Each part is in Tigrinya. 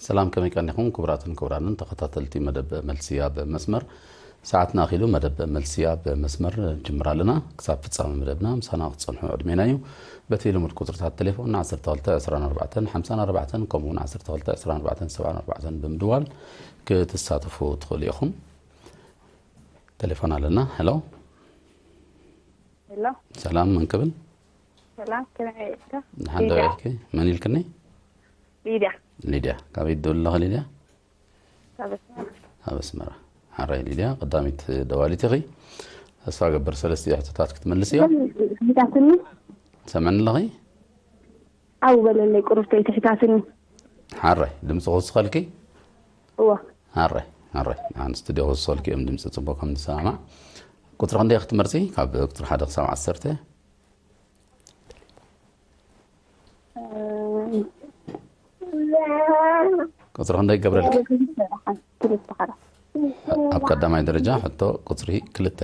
ሰላም፣ ከመይ ቀኒኹም ክቡራትን ክቡራንን ተኸታተልቲ መደብ መልሲ ኣብ መስመር? ሰዓትና ኣኺሉ፣ መደብ መልሲ ኣብ መስመር ንጅምር ኣለና። ክሳብ ፍጻመ መደብና ምሳና ክትጸንሑ ዕድሜና እዩ። በቲ ልሙድ ቁጽርታት ቴሌፎን ዓሰርተ ክልተ ዕስራን ኣርባዕተን ሓምሳን ኣርባዕተን ከምኡ እውን ዓሰርተ ክልተ ዕስራን ኣርባዕተን ሰብዓን ኣርባዕተን ብምድዋል ክትሳተፉ ትኽእሉ ኢኹም። ቴሌፎን ኣለና። ሄሎ። ሄሎ። ሰላም፣ መን ክብል? ሰላም፣ ከመይ ኢልካ? ሓንዳ ሊድያ። ኢልኪ? መን ኢልክኒ? ሊድያ። ሊድያ። ካበይ ትደውሊ ኣለኺ ሊድያ? ካብ ኣስመራ። ኣብ ኣስመራ። ሓራይ ሊድያ፣ ቀዳሚት ደዋሊት ኢኺ። ተስፋ ገብር ሰለስተ ሕቶታት ክትመልስ እዮ። ሕታትኒ? ሰምዕኒ ኣለኺ? ኣው በለለይ ቁሩብ ተይትሕታትኒ። ሓራይ፣ ድምፂ ክውስኸልኪ? እዋ። ሓራይ፣ ሓራይ። ኣን ስቱዲዮ ክውስኸልኪ እዮም ድምፂ ፅቡቅ ከም ንሰማማዕ። ቁፅሪ ክንደይ ክትመርፂ? ካብ ቁፅሪ ሓደ ክሳብ ዓሰርተ። ቁፅሪ ክንደይ ይገብረልኪ? ክልተ ሓራ። ኣብ ቀዳማይ ደረጃ ሕቶ ቁፅሪ ክልተ።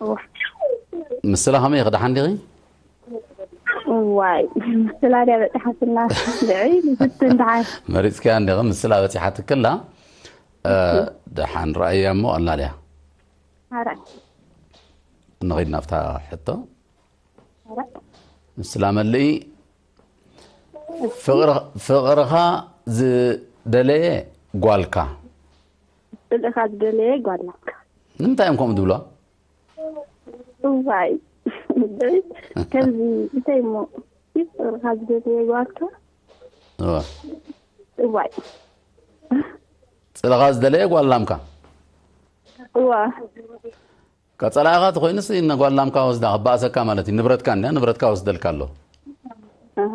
እዋ። ምስላ ከመይ ኢኺ? ደሓን ዲኺ? እዋይ፣ ምስላ ድያ በፂሓትና። ልዕሊ ንፍትን ደሓን። መሪፅኪያ እንዲኺ? ምስላ በፂሓትክላ፣ እ፣ ደሓን ረኣያ እሞ ኣላልያ። ሓራይ። ንኸይድ ናብታ ሕቶ። ሓራይ። ምስላ መልኢ። ፍቕር-፣ ፍቕርኻ ዝደለየ ጓልካ። ፍቕርኻ ዝደለየ ጓልካ። ንምንታይ እዮም ከምኡ ዝብሏ? እዋይ። ከምዚ እንታይ እሞ ፍቕርኻ ዝደለየ ጓልካ። እወ። እዋይ። ጽልኻ ዝደለየ ጓል ላምካ። እዋ። ቀጸላኻ ተኾይኑስ ንጓል ላምካ ወስዳ ክበኣሰካ ማለት እዩ። ንብረትካ እንድያ፣ ንብረትካ ወስደልካ ኣሎ። ኣሃ።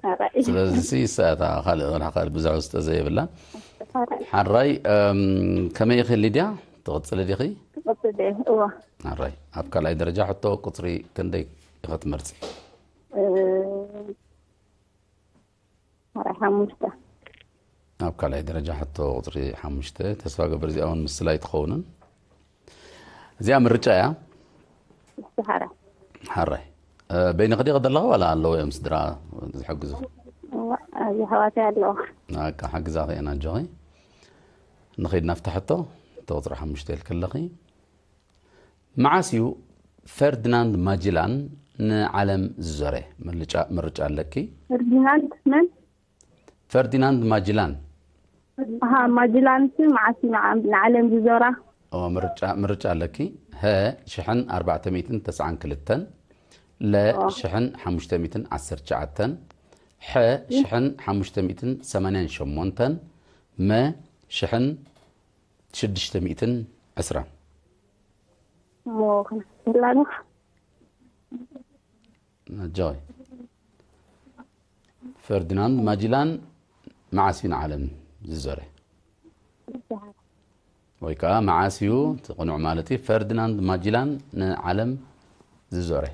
ኣራይ። ስለዚ ሲ እሳታ ካልእ ወላ ካልእ ብዙሕ ውስጠ ዘይብላ። ሓራይ፣ እም፣ ከመይ ኢኺ ሊድያ? ትቕጽሊ ዲኺ? ትቐጽል እየ። እዋ። ሓራይ፣ ኣብ ካልኣይ ደረጃ ሕቶ ቁጽሪ ክንደይ ኢኺ ትመርጺ? እ፣ ሓራይ ሓሙሽተ። ኣብ ካልኣይ ደረጃ ሕቶ ቁጽሪ ሓሙሽተ፣ ተስፋ ገብር እዚኣ እውን ምስላ ኣይትኸውንን። እዚኣ ምርጫ እያ። እስቲ ሓራይ። ሓራይ። እ፣ በይንኺ ዲኺ ዘለኺ ዋላ ኣለዉ እዮም ስድራ ዝሕግዙ? እዋ፣ ኣብዚ ኣሕዋተይ ኣለዋ። በቃ ሓግዛኺ እየን ኣጆኺ። ንኸይድ ናብታ ሕቶ፣ እቶ ቁጽሪ ሓሙሽተ ኢልኪ ኣለኺ። መዓስ እዩ ፈርዲናንድ ማጅላን ንዓለም ዝዞረ? ምርጫ፣ ምርጫ ኣለኪ። ፈርዲናንድ መን? ፈርዲናንድ ማጅላን። ኣሃ፣ ማጅላንስ መዓስ እዩ ንዓ-፣ ንዓለም ዝዞራ? ኦ፣ ምርጫ፣ ምርጫ ኣለኪ። ሀ ሽሕን ኣርባዕተ ሚእትን ተስዓን ክልተን፣ ለ ኦ። ሽሕን ሓሙሽተ ሚእትን ዓሰርተ ትሽዓተን፣ ሐ ሽሕን ሓሙሽተ ሚእትን ሰማንያን ሸሞንተን፣ መ ሽሕን ሽዱሽተ ሚእትን ዕስራን። እሞ ክንሕስላ ዶ? ኣጆይ። ፈርዲናንድ ማጅላን መዓስ እዩ ንዓለም ዝዞረ? ወይ ከዓ መዓስ እዩ፣ እቲ ቅኑዕ ማለት እዩ፣ ፈርዲናንድ ማጅላን ንዓለም ዝዞረ?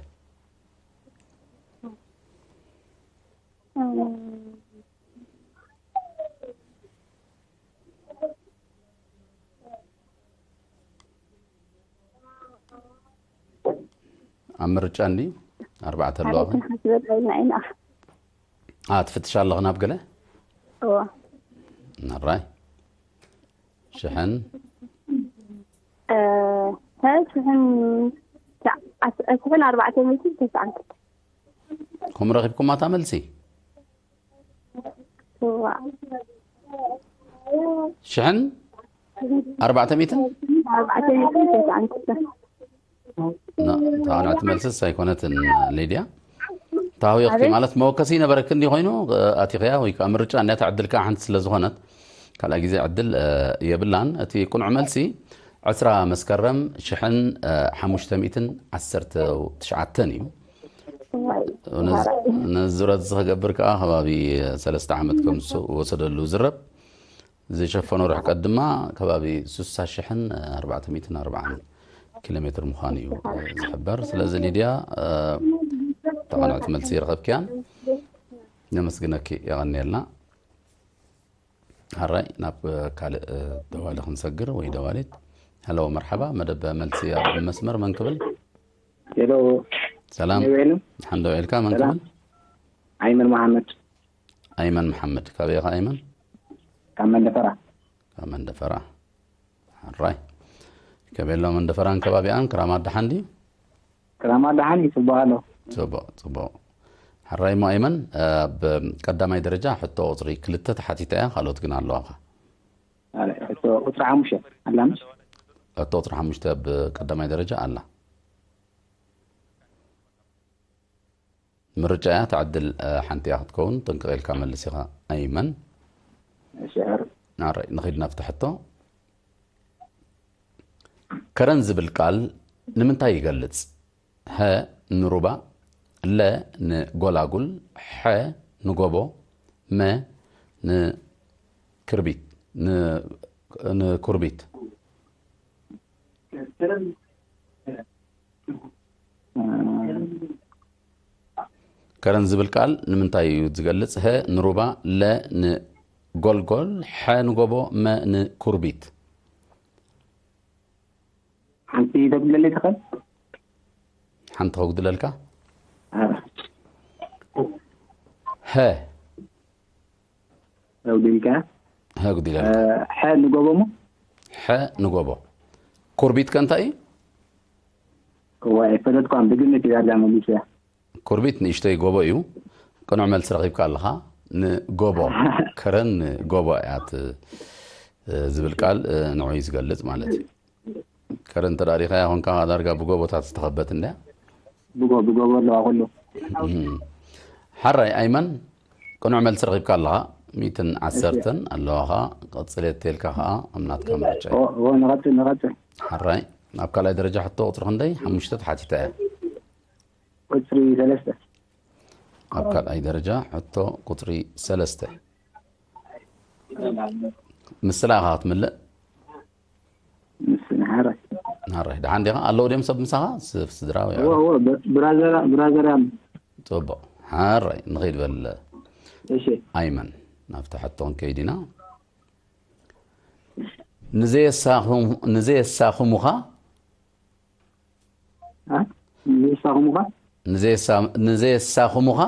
ኣብ ምርጫ እንዲ ኣርባዕተ ኣለዋ። ሓደትን ሓስበላ ኢና ኢና። ኣ፣ ትፍትሽ ኣለኺ ናብ ገለ? እዋ። ናራይ። ሽሕን? እ፣ ሀ፣ ሽሕን፣ ሸ-፣ ኣስ-፣ ሽሕን ኣርባዕተ ሚእትን ተስዓን ክልተ። ከም ረኺብኩማ እታ መልሲ? እዋ። ሽሕን ኣርባዕተ ሚእትን? ኣርባዕተ ሚእትን ተስዓን ክልተ። ና፣ እታ ቅንዕቲ መልስስ ኣይኮነትን ሊድያ። ታህዊኽኪ ኣቤት። ማለት መወከሲ ነበረኪ እንዲ ኮይኑ፣ እ፣ ኣቲኽያ ወይ ከዓ ምርጫ እንድያ፣ እታ ዕድል ከዓ ሓንቲ ስለ ዝኾነት፣ ካልኣይ ግዜ ዕድል፣ እ፣ የብላን። እቲ ቅኑዕ መልሲ ዕስራ መስከረም ሽሕን፣ እ፣ ሓሙሽተ ሚእትን ዓሰርተ ትሽዓተን እዩ። እዋይ። ነዚ ዙረት እዚ ክገብር ከዓ ከባቢ ሰለስተ ዓመት ከም ዝወ-፣ ወሰደሉ ዝረብ። ዝሸፈኖ ርሕቀት ድማ ከባቢ ስሳ ሽሕን ኣርባዕተ ሚእትን ኣርባዓን ኪሎ ሜትር ምዃኑ እዩ፣ እ፣ ዝሕበር። ስለዚ ሊድያ፣ እ፣ ተቐንዕቲ መልሲ ይረኸብክያን። ነመስግነኪ፣ የቐንየልና። ሓራይ ናብ፣ እ፣ ካልእ፣ እ፣ ደዋሊ ክንሰግር ወይ ደዋሊት። ሄሎ፣ መርሓባ፣ መደብ መልሲ ኣብ መስመር መን ክብል? ሄሎ፣ ሰላም። ከመይ ውዒሉ? ሓንደ ውዒልካ፣ መን ሰላም። ክብል? ኣይመን መሓመድ። ኣይመን መሓመድ፣ ካበይ ኢኻ ኣይመን? ካብ መንደፈራ። ካብ መንደፈራ። ሕራይ። ከቤሎ መንደፈራን ከባቢኣን ክራማት ደሓን ድዩ? ክራማት ደሓን እዩ፣ ጽቡቕ ኣሎ። ጽቡቕ፣ ጽቡቕ። ሕራይ እሞ ኣይመን፣ ኣብ ቀዳማይ ደረጃ ሕቶ ቁጽሪ ክልተ ተሓቲታ እያ፣ ካልኦት ግን ኣለዋኻ። ኣረ፣ ሕቶ ቁጽሪ ሓሙሽተ ኣላ፣ ምሽ? ሕቶ ቁጽሪ ሓሙሽተ ኣብ ቀዳማይ ደረጃ ኣላ። ምርጫ እያ፣ ትዕድል፣ እ፣ ሓንቲ እያ ክትከውን። ጥንቅቕ ኢልካ መልስ ኢኻ ኣይመን። እሺ፣ ሕር። ናረይ፣ ንኺድ ናብቲ ሕቶ። ከረን ዝብል ቃል ንምንታይ ይገልጽ? ሀ ንሩባ፣ ለ ንጎላጉል፣ ሐ ንጎቦ፣ መ ንክርቢት፣ ን-፣ ንኩርቢት። ከረን ዝብል ቃል ንምንታይ እዩ ዝገልጽ? ሀ ንሩባ፣ ለ ንጎልጎል፣ ሐ ንጎቦ፣ መ ንኩርቢት። ሓንቲ ተጉድለለይ ትኽእል? ሓንቲ ከጉድለልካ? ኣረ። ሀ። ተጉዲልካ? ሀ ጉዲለልካ። ሐ ንጎቦ እሞ? ሐ ንጎቦ። ኩርቢት ከ እንታይ እዩ? እዋ፣ ኣይፈለጥኳን፣ ብግምት እዩ ዳርጋ መሊሰያ። ኩርቢት ንእሽተይ ጎቦ እዩ። ቅኑዕ መልሲ ረኺብካ ኣለኻ። ንጎቦ፣ ከረን ንጎቦ እያ ት-፣ ዝብል ቃል፣ እ፣ ንዑ እዩ ዝገልጽ ማለት እዩ። ከረን ተዳሪኻ ይኾንካ ዳርጋ ብጎቦታት ዝተኸበት እንድያ። ብጎ-፣ ብጎቦ ኣለዋ ኩሉ። እም። ሓራይ ኣይመን፣ ቅኑዕ መልሲ ረኺብካ ኣለኻ። ሚእትን ዓሰርተን ኣለዋኻ። ቀጽል የቴልካ ኸዓ ኣብ ናትካ ምርጫ እዩ። ኦ፣ ኦ፣ ንቐጽል፣ ንቐጽል። ሓራይ፣ ኣብ ካልኣይ ደረጃ ሕቶ ቁጽሪ ክንደይ? ሓሙሽተ ተሓቲታ እያ። ቁጽሪ ሰለስተ። ኣብ ካልኣይ ደረጃ ሕቶ ቁጽሪ ሰለስተ። ምስላ ኢኻ ክትምልእ? ምስ ንሓራይ። ናራይ፣ ደሓን ዲኻ? ኣለዉ ድዮም ሰብ ምሳኻ? ስ-፣ ስድራ ወይ እዎ፣ እዎ፣ ብ-፣ ብራዘራ-፣ ብራዘራ ኣሎ። ጽቡቕ። ሓራይ፣ ንኸይድ በል። እሺ። ኣይመን፣ ናብቲ ሕቶ ክንከይድ ኢና። ንዘየሳኹም-፣ ንዘየሳኹሙኻ አ? ንዘየሳኹሙኻ? ንዘየሳ-፣ ንዘየሳኹሙኻ?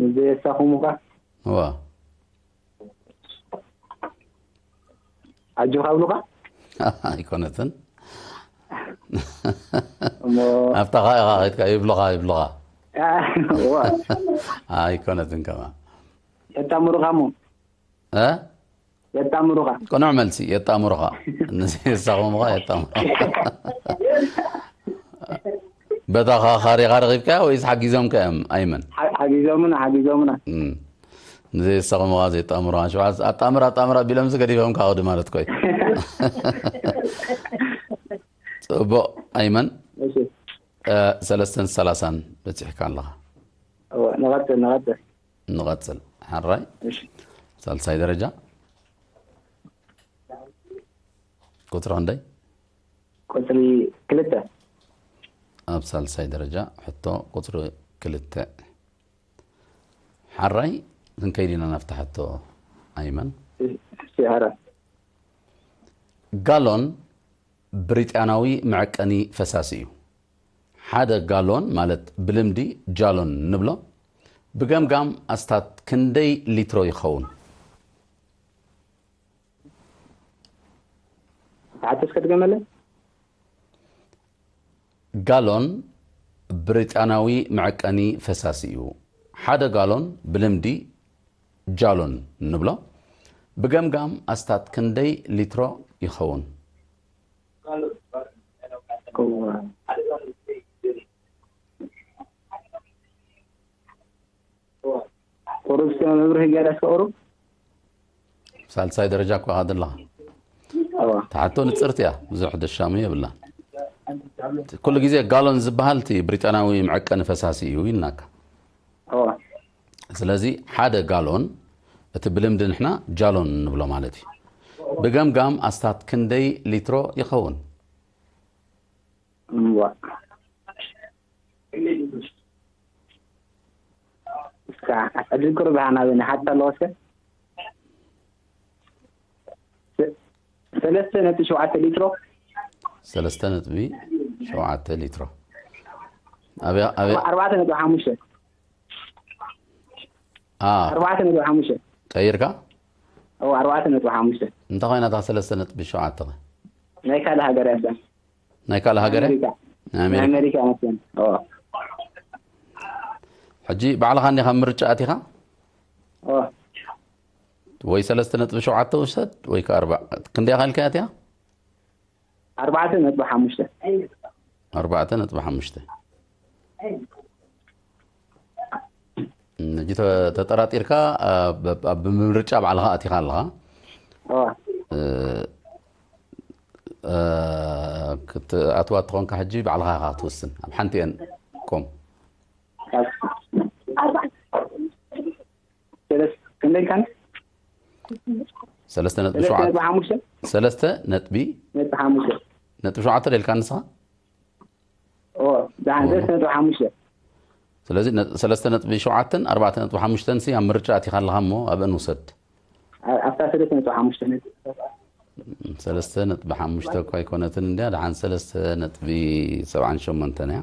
ንዘየሳኹሙኻ? እዋ። ኣጆኻ ይብሉኻ? ኣይኮነትን። እሞ ኣብታ ኸኣ ኢኻ ኸይድካ ይብሉኻ፣ ይብሉኻ። አ፣ እዋ። ኣይኮነትን ከማ። የጣምሩኻ እሞ። እ? የጣምሩኻ። ቅኑዕ መልሲ፣ የጣምሩኻ። ንሳኹምኻ የጣምሩኻ። በታ ኻኻሪኻ ረኺብካያ ወይስ ሓጊዞምካ እዮም? ኣይመን። ሓ-፣ ሓጊዞምና፣ ሓጊዞምና። እም። ንዘይሳኹምኻ ዘይጣምሩኻ። ሽውዓት ኣጣምራ፣ ኣጣምራ ቢሎምሲ ገዲፎምካ ክዱ ማለት እኮ እዩ። ጽቡቕ፣ ኣይመን። እሺ። እ፣ ሰለስተን ሰላሳን በጺሕካ ኣለኻ። እወ፣ ንቐጽል፣ ንቐጽል። ንቐጽል። ሓራይ። እሺ። ሳልሳይ ደረጃ። ቁጽሪ ክንደይ? ቁጽሪ ክልተ። ኣብ ሳልሳይ ደረጃ ሕቶ ቁጽሪ ክልተ። ሓራይ፣ ክንከይድ ኢና ናብታ ሕቶ ኣይመን። እሺ፣ ሓራይ። ጋሎን ብሪጣንያዊ መዐቀኒ ፈሳሲ እዩ። ሓደ ጋሎን ማለት ብልምዲ ጃሎን ንብሎ፣ ብገምጋም ኣስታት ክንደይ ሊትሮ ይኸውን? ተሓተስ ከትገመለ? ጋሎን ብሪጣንያዊ መዐቀኒ ፈሳሲ እዩ። ሓደ ጋሎን ብልምዲ ጃሎን ንብሎ፣ ብገምጋም ኣስታት ክንደይ ሊትሮ ይኸውን? እዋ። ቁሩብ እስከ መብርሂ ገለ እስከ ቁሩብ። ሳልሳይ ደረጃ እኮ ኢኻ ዘለኻ። እዋ። ትሓቶ ንጽርቲ እያ፣ ብዙሕ ደሻሙ የብላ። ኩሉ ግዜ ጋሎን ዝበሃል እቲ ብሪጣንያዊ መዐቀኒ ፈሳሲ እዩ ኢልናካ። እዋ። ስለዚ ሓደ ጋሎን፣ እቲ ብልምዲ ንሕና ጃሎን ንብሎ ማለት እዩ። ብገምጋም ኣስታት ክንደይ ሊትሮ ይኸውን? እዋ። እስካ ዕድል ቁሩብ ሃና በኒ ሓታ ኣለዎ እስከ። ሰ-፣ ሰለስተ ነጥቢ ሸውዓተ ሊትሮ። ሰለስተ ነጥቢ ሸውዓተ ሊትሮ። ኣብያ ኣብያ ኣርባዕተ ነጥቢ ሓሙሽተ ኣ ኣርባዕተ ነጥቢ ሓሙሽተ ቀይርካ ኦ ኣርባዕተ ነጥቢ ሓሙሽተ እንታይ ኮይና እታ ሰለስተ ነጥቢ ሸውዓተ ከ? ናይ ካልእ ሃገር እያ። ናይ ካልእ ሃገር እያ? ኣሜሪካ ናይ ናይ ኣሜሪካ ኣሜሪካ መስለን ኦ ሕጂ ባዕልኻ እንዲኻ ምርጫ ኣቲኻ ኦ ወይ ሰለስተ ነጥቢ ሸውዓተ ውሰድ ወይ ከዓ ኣርባ ክንደይ ኢኻ ኢልካ ኣትያ ኣርባዕተ ነጥቢ ሓሙሽተ ኣርባዕተ ነጥቢ ሓሙሽተ ሕጂ ተ- ተጠራጢርካ ኣብ- ኣብ ብምርጫ ባዕልኻ ኣቲኻ ኣለኻ ኦ እ፣ እ፣ ክትኣትዋ ትኾንካ ሕጂ ባዕልኻ ኢኻ ክትውስን ኣብ ሓንቲ እየን ቆም ሰለስ ክንደይ ካን ሰለስተ ነጥቢ ሰለስተ ሸውዓተ ነጥቢ ሓሙሽተ ሰለስተ ነጥቢ ነጥቢ ሓሙሽተ ነጥቢ ሸውዓተ ደልካ ንስኻ ኦ ደሓን ሰለስተ ነጥቢ ሓሙሽተ ስለዚ ነ- ሰለስተ ነጥቢ ሸውዓተን ኣርባዕተ ነጥቢ ሓሙሽተን ሲ ኣብ ምርጫ ኣቲኻ ኣለኻ እሞ ኣብአን ውሰድ ኣ- ኣብታ ሰለስተ ነጥቢ ሓሙሽተ ነጥቢ ሰለስተ ነጥቢ ሓሙሽተ እኳ ኣይኮነትን እንድያ ደሓን ሰለስተ ነጥቢ ሰብዓን ሸሞንተን እያ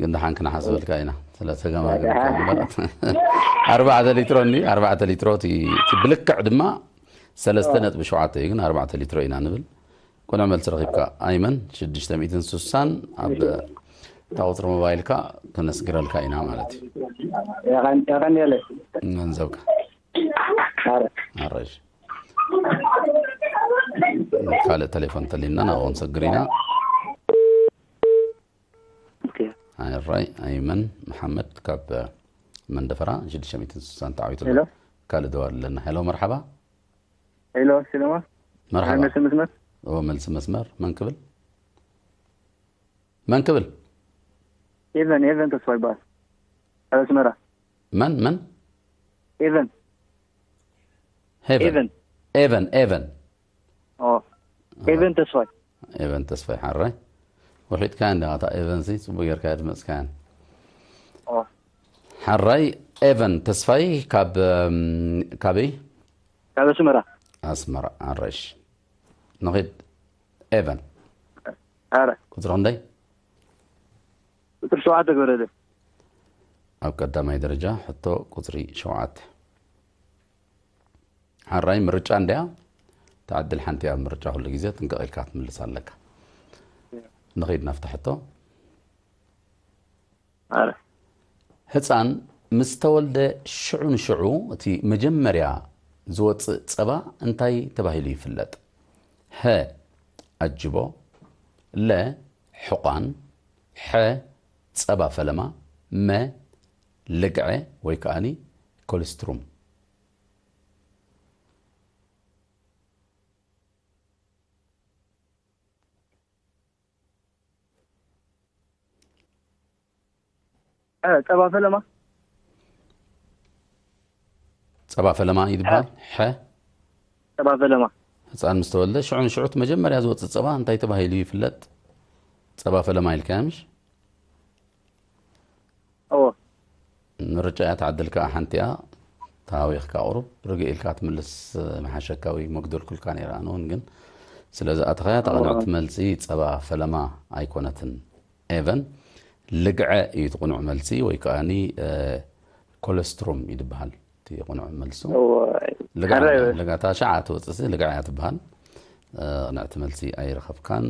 ግን ደሓን ክንሓስበልካ ኢና ስለ ተገማገምካ እምበር ኣርባዕተ ሊትሮ እንዲ ኣርባዕተ ሊትሮ እቲ እቲ ብልክዕ ድማ ሰለስተ ነጥቢ ሸውዓተ እዩ ግን ኣርባዕተ ሊትሮ ኢና ንብል ቁኑዕ መልሲ ረኺብካ ኣይመን ሽዱሽተ ሚእትን ስሳን ኣብ እታ ቁፅሪ ሞባይልካ ከነስግረልካ ኢና ማለት እዩ የቐንየለ ገንዘብካ ኣረ ኣረሽ ካልእ ቴሌፎን ተሊና ናብኡ ክንሰግር ኢና ኣራይ ኣይመን መሓመድ ካብ መንደፈራ ሽዱሽተ ሚእትን ስሳን ተዓዊቱ ኣሎ ሄሎ ካልእ ደዋል ኣለና ሄሎ መርሓባ ሄሎ ሲለማ መርሓባ መልሲ መስመር ኦ መልሲ መስመር መን ክብል መን ክብል ኤቨን ኤቨን ተስፋ ይበሃል ካብ ኣስመራ መን መን ኤቨን ሄቨን ኤቨን ኤቨን ኤቨን ኦ ኤቨን ተስፋይ ኤቨን ተስፋይ ሓራይ ውሒጥካ እንዳ ታ ኤቨን ሲ ጽቡቅ ጌርካ ድመጽካያን ኦ ሓራይ ኤቨን ተስፋይ ካብ እም፣ ካበይ ካብ ኣስመራ ኣስመራ ኣረሽ ንኺድ ኤቨን ኣረ ቁጽሪ ክንደይ ቁፅሪ ሸውዓተ ገብረለ ኣብ ቀዳማይ ደረጃ ሕቶ ቁጽሪ ሸውዓተ ሓራይ ምርጫ እንድያ ተዓድል ሓንቲ ኣብ ምርጫ ኩሉ ግዜ ጥንቅቕ ኢልካ ትምልስ ኣለካ ንኺድ ናፍታ ሕቶ ኣረ ህፃን ምስ ተወልደ ሽዑ ንሽዑ እቲ መጀመርያ ዝወፅእ ፀባ እንታይ ተባሂሉ ይፍለጥ? ሀ ኣጅቦ፣ ለ ሕቋን፣ ሐ ፀባ ፈለማ፣ መ ልግዐ ወይ ከዓኒ ኮልስትሩም። ጸባ ፈለማ ጸባ ፈለማ እዩ ዝበሃል። ሐ ጸባ ፈለማ ህፃን ምስ ተወልደ ሽዑ ንሽዑ እቲ መጀመርያ ዝወፅእ ጸባ እንታይ ተባሂሉ ይፍለጥ? ጸባ ፈለማ ኢልካዮ ምሽ? እዎ ምርጫ እያ ትዓድልካ ሓንቲ እያ። ተሃዊኽካ ቁሩብ ርግእ ኢልካ ትምልስ ምሓሸካ ወይ መጉደልኩልካ ነይረ ኣነ እውን ግን ስለ ዝኣተኻያ እታ ቅንዕቲ መልሲ ጸባ ፈለማ ኣይኮነትን። ኤቨን ልግዐ እዩ እቲ ቅኑዕ መልሲ ወይ ከዓኒ ኮለስትሩም እዩ ዝበሃል እቲ ቅኑዕ መልሱ። እዎ ልግዐ ኣረ- ልግዐ እታ ሸዓ ትወፅእ ሲ ልግዐ እያ ትበሃል። ቅንዕቲ መልሲ ኣይረኸብካን።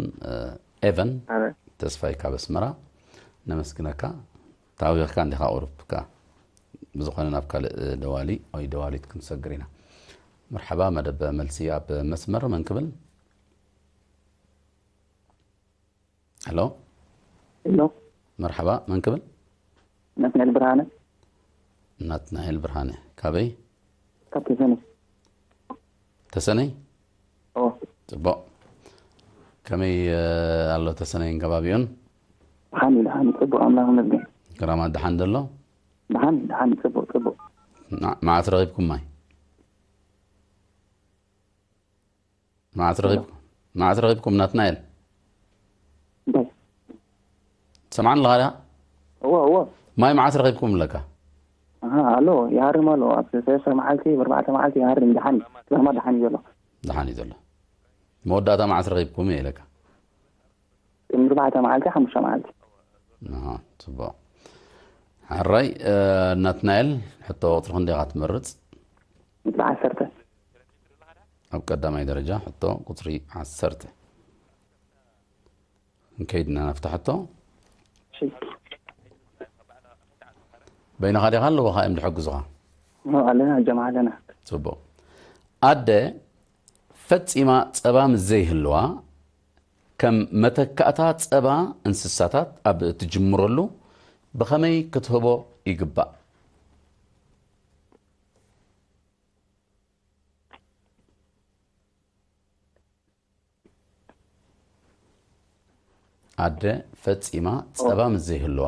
ኤቨን ኣረ ተስፋይ ካብ ኣስመራ ነመስግነካ። ተሃዊኽካ እንዲኻ ቁሩብ ከ ብዝኾነ ናብ ካልእ ደዋሊ ወይ ደዋሊት ክንሰግር ኢና። መርሓባ መደብ መልሲ ኣብ መስመር መን ክብል? ሄሎ ሄሎ መርሓባ መን ክብል? ናትናኤል ብርሃነ ናትናኤል ብርሃነ ካበይ? ካብ ተሰነ ተሰነይ ኦ ፅቡቕ። ከመይ ኣሎ ተሰነይን ከባቢኡን? ደሓን እዩ ደሓን እዩ ፅቡቕ ኣምላኽ ይመስገን ክራማት ደሓን ደሎ? ደሓን እዩ ደሓን እዩ ፅቡቕ ፅቡቕ መዓት ረኺብኩም ማይ? መዓት ረኺብኩም መዓት ረኺብኩም ናትናኤል? እንታይ ሰምዓኒ ኣለኻ ድኻ? እዎ እዎ ማይ መዓት ረኺብኩም ኣለካ? ኣሃ ኣሎ ይሃርም ኣሎ ኣብ ሰለስተ መዓልቲ ብኣርባዕተ መዓልቲ ይሃርም ደሓን እዩ ክራማት ደሓን እዩ ዘሎ ደሓን እዩ ዘሎ። መወዳእታ መዓት ረኺብኩም እየ ኢለካ። ቅድሚ ኣርባዕተ መዓልቲ ሓሙሽተ መዓልቲ ኣሃ፣ ጽቡቕ። ሕራይ፣ እ፣ ናትናኤል፣ ሕቶ ቁጽሪ ክንደይ ኢኻ ትመርጽ? ቁፅሪ ዓሰርተ። ኣብ ቀዳማይ ደረጃ ሕቶ ቁጽሪ ዓሰርተ። እንከይድና ናብታ ሕቶ። እሺ። በይንኻ ዲኻ ኣለዎ ኻእም ዝሕግዙኻ? ኣለና፣ ጀማ ኣለና። ጽቡቕ። ኣደ ፈጺማ ጸባ ምስ ዘይህልዋ፣ ከም መተካእታ ጸባ እንስሳታት ኣብ እትጅምረሉ ብኸመይ ክትህቦ ይግባእ? ኣደ ፈጺማ ጸባ ምስ ዘይህልዋ፣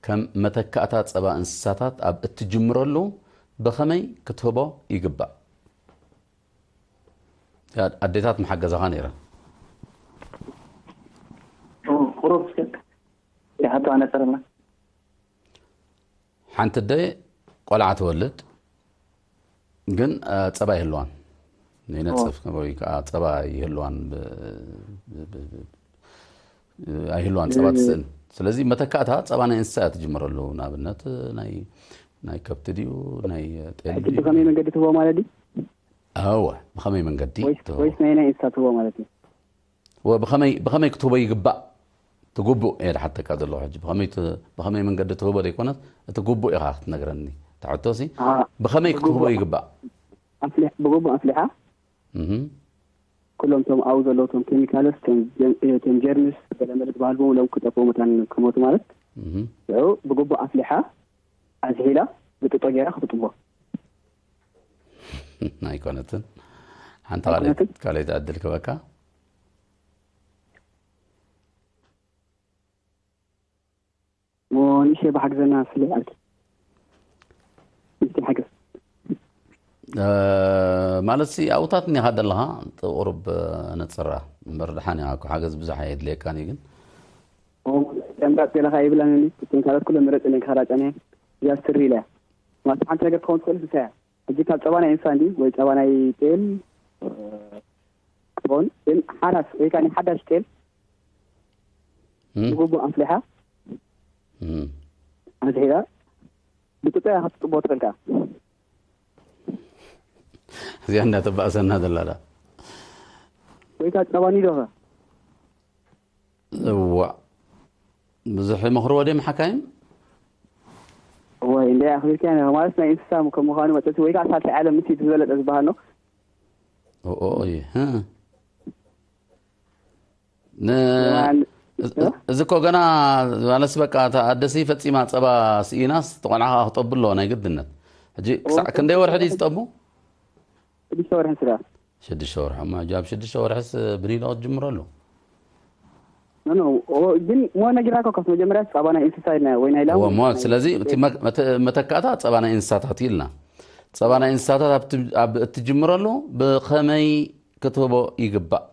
ከም መተካእታ ጸባ እንስሳታት ኣብ እትጅምረሉ ብኸመይ ክትህቦ ይግባእ? ያ፣ ኣዴታት ምሓገዛኻ ነይረን። ቁሩብ እስከ ይሓቶ ኣነፅርና። ሓንቲ ኣደ ቆልዓ ትወልድ፣ ግን፣ እ፣ ጸባ ይህልዋን። ይነጽፍ ወይ ከዓ ጸባ ይህልዋን ብ-፣ ብ-፣ ብ-፣ ብ-፣ ኣይህልዋን፣ ጸባ ትስእን። ስለዚ መተካእታ ጸባ ናይ እንስሳ እያ ትጅምረሉ። ንኣብነት ናይ፣ ናይ ከብቲ ድዩ፣ ናይ ጤል ሕጂ ድዩ? ብኸመይ መንገዲ ትህቦ ማለት ድዩ? እወ፣ ብኸመይ መንገዲ ወይስ ትህቦ? ወይስ ናይ ናይ እንስሳ ትህቦ ማለት እዩ? ወ-፣ ብኸመይ፣ ብኸመይ ክትህቦ ይግባእ? ትጉቡእ እየ ዝሓተካ ዘለኹ ሕጂ። ብኸመይ ት-፣ ብኸመይ መንገዲ ትህቦ ዘይኮነስ፣ እቲ ጉቡእ ኢኻ ክትነግረኒ። እታ ሕቶሲ፣ ኣሃ፣ ብኸመይ ክትህቦ ብጉቡእ ይግባእ? ኣፍሊሕ-፣ ብጉቡእ ኣፍሊሓ እህም። ኩሎም እቶም ኣብኡ ዘለዉ እቶም ኬሚካልስ፣ እቶም ጀም-፣ እቶም ጀርምስ፣ ገለመለ ዝበሃሉ በሙሉ ክጠፍኡ መታን ክሞቱ ማለት። እህም። ሽዑ ብጉቡእ ኣፍሊሓ ኣዝሒላ ብጥጦ ገይራ ክትጥቦ። ኣይኮነትን። ሓንቲ ኣይኮነትን? ካልኣይቲ፣ ካልኣይቲ ዕድል ክበካ። ሞ ንእሽተይ ብሓግዘና ስለ ኣልኪ። ንእሽተይ ሓገዝ። እ፣ ማለት ሲ ኣብኡታት እኒኻ ዘለኻ ቁሩብ ነፅራ እምበር ደሓን እያ እኮ፣ ሓገዝ ብዙሕ ኣየድልየካን እዩ ግን። ኦ፣ ከምጣጥ ገለኻ ይብላን እንዲ፣ እተን ካልኦት ኩለን ምረጽ ኢለን ክኸዳ ጸኒሐን። እዚኣ ስትሪ ኢላ እያ። ማለት ሓንቲ ነገር ክኸውን ትኽእል ንሳ እያ። ሕጂ ካብ ጸባ ናይ እንስሳ እንዲ ወይ ጸባ ናይ ጤል፣ እ፣ ክኸውን ግን ሓራስ ወይ ከኣ ሓዳሽ ጤል እም? ብግቡእ ኣፍሊሓ እም። ኣዝሒላ ብጥጦ እያ ክትጥቦ ትኽእል ከኣ። እዚኣ እንዳተባእሰና ዘላ ዳ። ወይ ከኣ ጸባ ኒዶ ከ? እዋእ። ብዙሕ ይመኽርዎ ድዮም ሓካይም? ወይ እንደ ኣኽቢርካ ማለት ናይ እንስሳ ከም ምዃኑ መጠን ወይ ከኣ ሳልሳይ ዓለም ምስ ዝበለጸ ዝበሃል ነው። ኦኦይ፣ ህ። ን-፣ የማን-፣ እዚ፣ እዚ እኮ ገና ማለትስ በቃ እታ ኣደሲ ፈጺማ ጸባ ስኢናስ እቲ ቆልዓ ከኣ ክጠቡ ኣለዎ ናይ ግድነት። ሕጂ ክሳዕ ክንደይ ወርሒ ድዩ ዝጠቡ? ሽዱሽተ ወርሒ ስጋ። ሽዱሽተ ወርሒ። እሞ ሕጂ ኣብ ሽዱሽተ ወርሕስ ብኒኖ ክትጅምረሉ? ኖ፣ ኖ፣ ኦ፣ ግን ሞ ነጊርና እኮ ካብ መጀመርያ ጸባ ናይ እንስሳ ኢልና ወይ ናይ ላም እዎ፣ ሞ ናይ ስለዚ እቲ መ-፣ መተ-፣ መተካእታ ጸባ ናይ እንስሳታት ኢልና። ጸባ ናይ እንስሳታት ኣብ ት-፣ ኣብ እትጅምረሉ ብኸመይ ክትህቦ ይግባእ?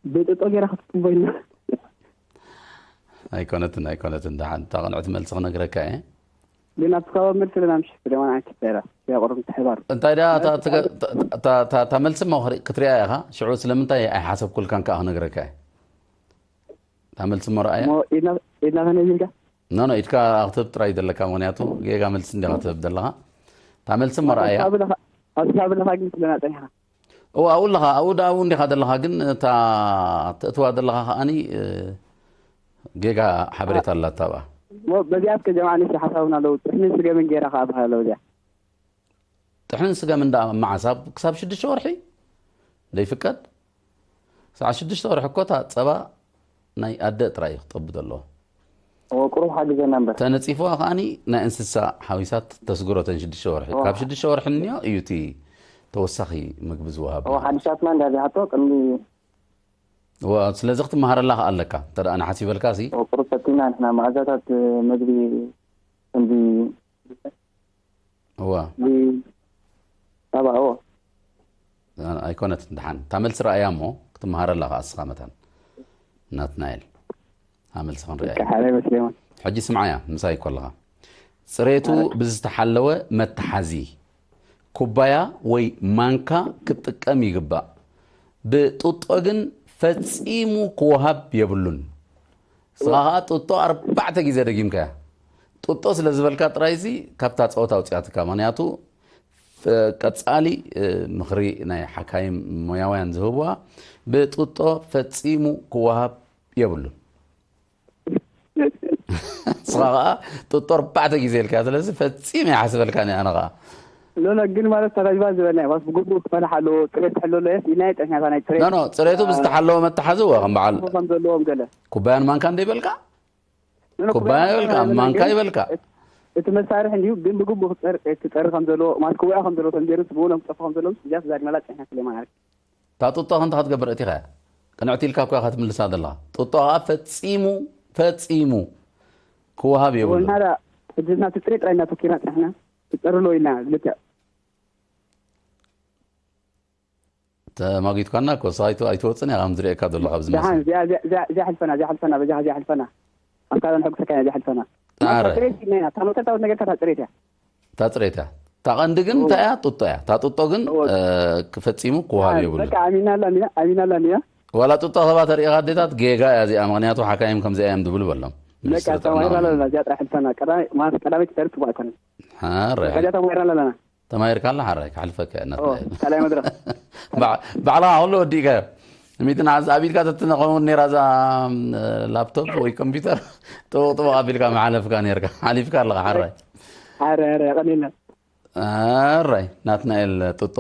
ብጥጦ ገይራ ክትጥቦ ኢልና። ኣይኮነትን፣ ኣይኮነትን። ደሓን እታ ቅንዕቲ መልሲ ክነግረካ እየ። ግን ኣብቲ ከባቢ መልሲ ለና ምሽ ስለማን ኣንኪ ተራ ያቆርም ተሕባር። እንታይ ደኣ እታ፣ እታ፣ እታ፣ እታ፣ እታ መልሲ እሞ ክሪ-፣ ክትሪኣ ኢኻ። ሽዑ ስለምንታይ ኣይሓሰብኩልካን ከኣ ክነግረካ እየ። እታ መልሲ እሞ ረኣያ። ሞ ኢድና፣ ኢድና ከነይ ኢልካ? ኖ፣ ኖ፣ ኢድካ ክትህብ ጥራይ ዘለካ፣ ምኽንያቱ ጌጋ መልሲ እንዲኻ ትህብ ዘለኻ። እታ መልሲ እሞ ረኣያ። ኣብ ሳብለኻ፣ ኣብ ሳብለኻ ግን ስለና ጸኒሕና። እዎ፣ ኣብኡ ኣለኻ፣ ኣብኡ ደኣ ኣብኡ እንዲኻ ዘለኻ፣ ግን እታ ትእትዋ ዘለኻ ከኣኒ፣ እ፣ ጌጋ ሓበሬታ ኣላታ ኣብኣ። ሞ በዚኣ እስከ ጀማዓ ንእሽተይ ሓሳብና ኣለዉ። ጥሕንን ስገምን ጌራ ከኣ በሃል ኣለዉ እዚኣ። ጥሕንን ስገምን ደኣ መዓስ? ኣብ ክሳብ ሽዱሽተ ወርሒ ዘይፍቀድ? ክሳዕ ሽዱሽተ ወርሒ እኮ እታ ጸባ ናይ ኣደ ጥራይ እዩ ክጠቡ ዘለዎ። ኦ፣ ቁሩብ ሓግዘና እምበር። ተነጺፍዋ ከኣኒ ናይ እንስሳ ሓዊሳት ተስግሮ እተን ሽዱሽተ ወርሒ። ኦ። ካብ ሽዱሽተ ወርሒ እንዮ እዩ እቲ ተወሳኺ ምግቢ ዝወሃብ። ኦ፣ ሓድሻትና እንዳዚሓቶ ቅድሚ እዋ፣ ስለዚ ክትመሃረላ ከኣ ኣለካ። እንተ ደኣ ንሓሲበልካ ሲ። ኦ፣ ቁሩብ ፈቲና ንሕና መኣዛታት ምግቢ እንዲ እዋ። ቢ-፣ ሳባ፣ እዎ። ኣይኮነትን፣ ደሓን። እታ መልሲ ረኣያ እሞ ክትመሃረላ ከኣ እስኻ መታን። ናትናኤል። እታ መልሲ ክንሪኣ በቃ፣ ኢና። ሓራይ መስለማ። ሕጂ ስምዓያ፣ ምሳይ እኮ ኣለኻ። ጽሬቱ ብዝተሓለወ መተሓዚ ኩባያ ወይ ማንካ ክትጥቀም ይግባእ። ብጡጦ ግን ፈጺሙ ክወሃብ የብሉን። ስኻ ከዓ ጡጦ ኣርባዕተ ግዜ ደጊምካያ። ጡጦ ስለ ዝበልካ ጥራይ እዚ ካብታ ፀወታ ኣውፅኣትካ። ምኽንያቱ፣ ፍ-፣ ቀፃሊ፣ እ፣ ምኽሪ ናይ ሓካይም ሞያውያን ዝህብዋ፣ ብጡጦ ፈፂሙ ክወሃብ የብሉን። ስኻ ከዓ ጡጦ ኣርባዕተ ግዜ ኢልካ፣ ስለዚ ፈፂመ ይሓስበልካ እየ ኣነ ከዓ። ሎሎ ግን ማለት ተረጅባ ዝበልና እዩ። ማለት ብግቡእ ክፈላሕ ኣለዎ፣ ጥሬት ክሕሎ ኣለዎ፣ የስ ኢልና ጠፊናታ ናይ ጥሬት። ኖ፣ ኖ፣ ፅሬቱ ብዝተሓለወ መተሓዚ እወ፣ ከም በዓል ከም ዘለዎም ገለ። ኩባያን ማንካ እንደ ይበልካ? ኖ፣ ኖ፣ ኩባያ ኩባያ ይበልካ፣ ማንካ ማንካ ግን ይበልካ። እቲ፣ እቲ መሳርሒ እንዲሁ ግን ብግቡእ ክፀር-፣ ክፀሪ ከም ዘለዎ፣ ማለት ክውዕእ ከም ዘለዎ፣ ተንቤሩ ስብኡ ሎም ክጠፍእ ከም ዘለዎም፣ እዚኣ ተዛሪብናላ ፀኒሓ ስሌማን ዓርኪ። እታ ጡጦ ከ እንታይ ክትገብር እቲኻ እያ? ቅንዕቲ ኢልካ እኮ ኢኻ ትምልሳ ዘለኻ። ጡጦ ኸኣ ፈጺሙ፣ ፈጺሙ ክወሃብ የብሉን። ወናዳ፣ ሕጂ ናቱ ጥሬ ጥራይ እናተኪርና ጸኒሕና፣ ክጸርሎ ኢልና፣ ልክዕ። ተማጊትካና እኮ፣ እሳ ኣይት-፣ ኣይትወጽን እያ፣ ከም ዝርእየካ ዘለኹ ኣብዚ ደሓን፣ መስመር። እዚኣ፣ እዚኣ፣ እዚኣ፣ እዚኣ ሕልፈና፣ እዚኣ ሕልፈና፣ በጃኻ እዚኣ ሕልፈና። ኣብ ካልእ ንሕጉሰካ ኢና፣ እዚኣ ሕልፈና። ኣረ። እታ ጥሬት ኢልና ኢና፣ እታ መሰረታዊት ነገር እታ ጥሬት እያ። እታ ጥሬት እያ። እታ ቀንዲ ግን እዎ። እንታይ እያ? ጡጦ እያ። እታ ጡጦ ግን፣ እዎ። እ፣ ክፈጺሙ ክወሃብ ኣይ፣ የብሉን። በቃ፣ ኣሚናላ እኒኣ፣ ኣሚናላ እኒኣ። ዋላ ጡጦ ኸባ ተሪኢኻ ኣዴታት ጌጋ እያ እዚኣ፣ ምኽንያቱ ሓካይም ከምዚኣ እዮም ዝብሉ በሎም። በቃ፣ ሚኒስትር ጥዕና ተማሂርና ማለት ኣለና፣ እዚኣ ጥራሕ ሕልፈና። ቀዳማይ፣ ማለት ቀዳመይቲ ተርፍ ትባዕ ኣይኮነን። ኣረ። በቃ፣ እዚኣ ተማሂርና ኣለና። ተማሂርካ ኣላ ሓራይ፣ ክሓልፈካ እያ ኦ፣ እናተባህለ። ካልኣይ መድረኽ። ባዕ-፣ ባዕልኻ ኩሉ ወዲእካዮ። ሚእቲ ንዓዚ ኣብ ኢድካ ተትነኸውን ነይራ እዛ፣ ም፣ ላፕቶፕ ወይ ኮምፒውተር፣ ጥቡቕ ጥቡቕ ኣቢልካ ምሓለፍካ ነይርካ። ሓሊፍካ ኣለኻ ሓራይ። ኣረ፣ ኣረ፣ የቐንየልና። ኣራይ፣ ናትናኤል ጡጦ።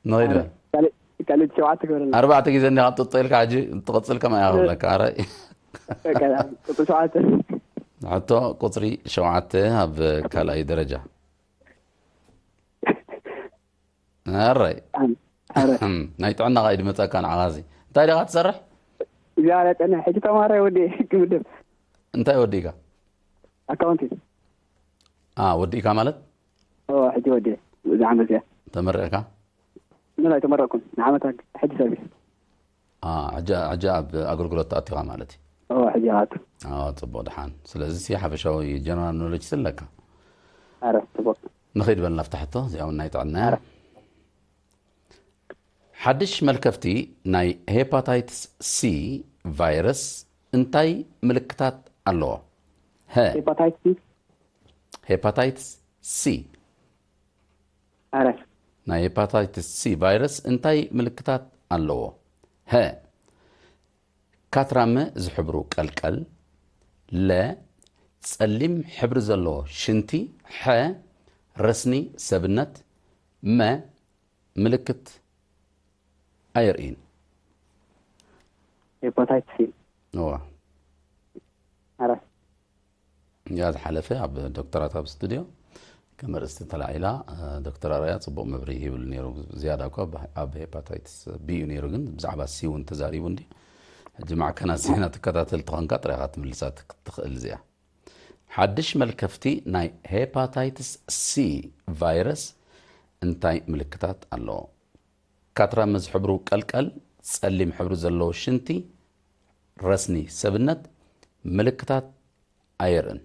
ንኸይድ ኣረ፣ በል። ካልእ፣ ካልእ ሸውዓተ ግበረልና። ኣርባዕተ ግዜ እንዲኻ ጡጦ ኢልካ፣ ሕጂ ትቕጽል ከማይ እያ ክብለካ፣ ኣራይ። በቃ፣ ቁጽሪ ሸውዓተ። ሕቶ ቁጽሪ ሸውዓተ ኣብ ካልኣይ ደረጃ። ኣራይ። ኣም፣ ኣረ። ናይ ጥዕና ኸኣ ድመጸካ ንዓኻ እዚ። እንታይ ዲኻ ትሰርሕ? እግዚኣብሔር ያጸንሕ። ሕጂ ተማሃራይ ወዲኤ ክምደብ። እንታይ ወዲእካ? ኣካውንቲ። ኣ፣ ወዲእካ ማለት? ኦ፣ ሕጂ ወዲኤ። እዚ ዓመት እዚኣ። ተመሪቕካ? ምን ኣይተመረቕኩን። ንዓመት ኣግ-፣ ሕጂ ሰርቪስ። ኣ፣ ሕጂ፣ ሕጂ ኣብ ኣገልግሎት ተኣቲኻ ማለት እዩ? ኦ፣ ሕጂ ኣቱ። ኣ፣ ጽቡቕ፣ ደሓን። ስለዚ ሲ ሓፈሻዊ ጀነራል ኖሌጅ ስለካ። ኣረ፣ ጽቡቕ። ንኸይድ በልና ኣብታ ሕቶ፣ እዚኣ እውን ናይ ጥዕና እያ። ኣረ። ሓድሽ መልከፍቲ ናይ ሄፓታይትስ ሲ ቫይረስ እንታይ ምልክታት ኣለዎ? ሀ። ሄፓታይትስ ሲ? ሄፓታይትስ ሲ። ኣረ። ናይ ሄፓታይትስ ሲ ቫይረስ እንታይ ምልክታት ኣለዎ? ሀ። ካትራመ ዝሕብሩ ቀልቀል። ለ። ጸሊም ሕብሪ ዘለዎ ሽንቲ። ሐ። ረስኒ ሰብነት። መ። ምልክት ኣየርእይን። ሄፓታይትስ ሲ። እዋ። ኣረ። እያ ዝሓለፈ ኣብ ዶክተራት ኣብ ስቱድዮ ከም ኣርእስቲ ተላዒላ፣ እ፣ ዶክተር ኣርኣያ ጽቡቕ መብርሂ ሂብሉ ነይሩ። ዝያዳ እኳ ኣብ፣ ኣብ ሄፓታይትስ ቢ እዩ ነይሩ፣ ግን ብዛዕባ ሲ እውን ተዛሪቡ እንዲ። ሕጂ ማዕከናት ዜና ትከታተል ተኾንካ ጥራይ ኢኻ ትምልሳ ትክ-፣ ትኽእል እዚኣ። ሓድሽ መልከፍቲ ናይ ሄፓታይትስ ሲ ቫይረስ እንታይ ምልክታት ኣለዎ? ካትራመ ዝሕብሩ ቀልቀል፣ ጸሊም ሕብሪ ዘለዎ ሽንቲ፣ ረስኒ ሰብነት፣ ምልክታት ኣየርእን።